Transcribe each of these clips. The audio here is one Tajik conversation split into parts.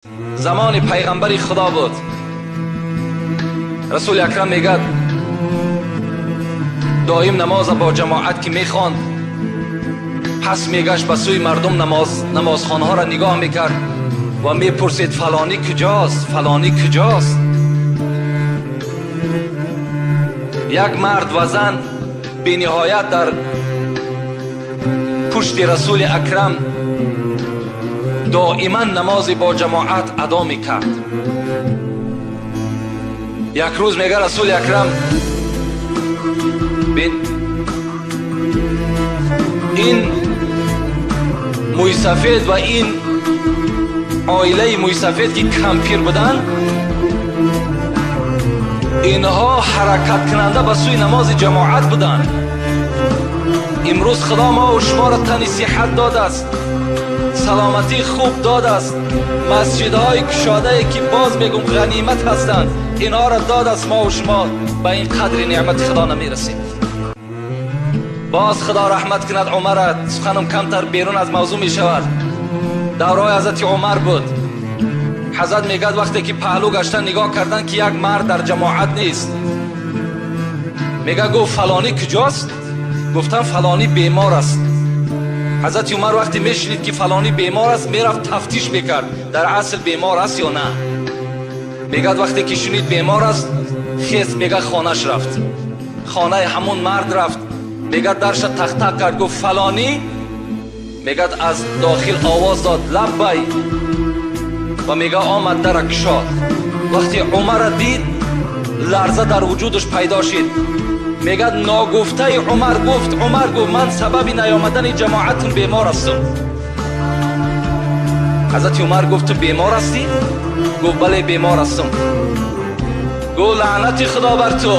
Замони пайғамбари Худо буд. Расули Акрам мегӯяд, доим намоза бо ҷамоат ки мехонд, пас мегашт ба сӯи мардум, намозхонаҳоро нигоҳ мекард ва мепурсид: фалонӣ куҷост, фалонӣ куҷост? Як мард ва зан бениҳоят дар пушти Расули Акрам доиман намози бо ҷамоат адо мекард. Як рӯз мега Расули Акрам: бин, ин мӯйсафед ва ин оилаи мӯйсафед ки кампир буданд, инҳо ҳаракаткунанда ба сӯи намози ҷамоат буданд. Имрӯз Худо мо шуморо тани сиҳат додааст, саломатии хуб додааст, масҷидҳои кушодае ки боз мегум ғанимат ҳастанд, инҳоро додааст. Мо шумо ба ин қадри неъмати Худо намерасем. Боз Худо раҳмат кунад Умара, суханам камтар берун аз мавзӯъ мешавад. Давраи ҳазрати Умар буд. Ҳазрат мегӯяд, вақте ки паҳлӯ гаштан нигоҳ кардан ки як мард дар ҷамоат нест, мега гуфт: фалонӣ куҷост? Гуфтан: фалонӣ бемор аст. Ҳазрати Умар вақте мешунид ки фалонӣ бемор аст, мерафт тафтиш мекард, дар асл бемор аст ё на. Мегӯяд, вақте ки шунид бемор аст, хез, мега хонаш рафт, хонаи ҳамон мард рафт. Мегӯяд, дарша тахтақ кард, гуфт: фалонӣ? Мегӯяд, аз дохил овоз дод: лаббай. Ва мега омад, дара кушод. Вақте Умарра дид, ларза дар вуҷудаш пайдо шид. Мегӯяд, ногуфтаи Умар гуфт, Умар гуфт: ман сабаби наёмадани ҷамоатун бемор ҳастам. Ҳазрати Умар гуфт: ту бемор ҳастӣ? Гуфт: бале, бемор ҳастам. Гуфт: лаънати Худо бар ту.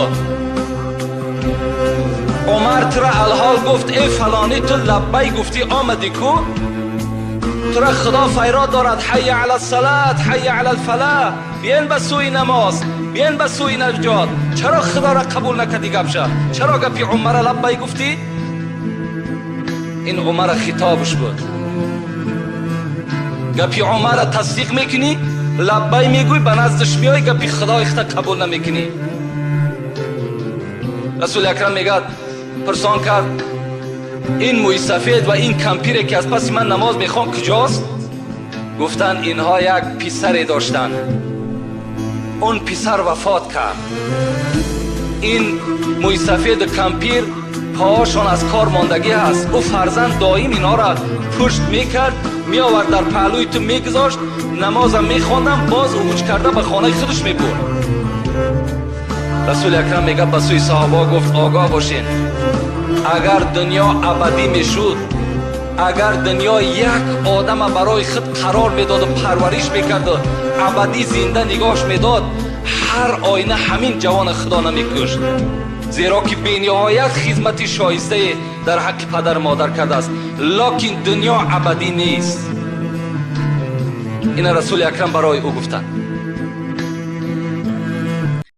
Умар тура алҳол гуфт: эй фалонӣ, ту лаббай гуфтӣ, омадӣ ку? Тура Худо файрод дорад: ҳайя ала салат, ҳайя ала алфалаҳ, биен ба сӯи намоз, биен ба сӯи наҷот. Чаро Худоро қабул накардӣ гапша? Чаро гапи Умара лаббай гуфтӣ? Ин Умара хитобаш буд. Гапи Умара тасдиқ мекунӣ, лаббай мегӯй, ба наздаш меоӣ, гапи Худои худта қабул намекунӣ. Расули Акрам мегӯяд, пурсон кард: ин мӯйсафед ва ин кампире ки аз паси ман намоз мехон куҷост? Гуфтанд: инҳо як писаре доштанд, он писар вафот кард. Ин мӯйсафеду кампир поҳошон аз кор мондагӣ ҳаст. Ӯ фарзанд доим инҳоро пушт мекард, меовард, дар паҳлӯи ту мегузошт, намозам мехондам, боз уч карда ба хонаи худаш мебурд. Расули Акрам мегӯяд, ба сӯи саҳобаҳо гуфт: огоҳ бошед, агар дунё абадӣ мешуд, агар дунё як одама барои худ қарор медоду парвариш мекарду абадӣ зинда нигоҳш медод, ҳар оина ҳамин ҷавона Худо намекушт, зеро ки бениҳоят хизмати шоистае дар ҳаққи падару модар кардааст. Локин дунё абадӣ нест. Ина Расули Акрам барои ӯ гуфтанд.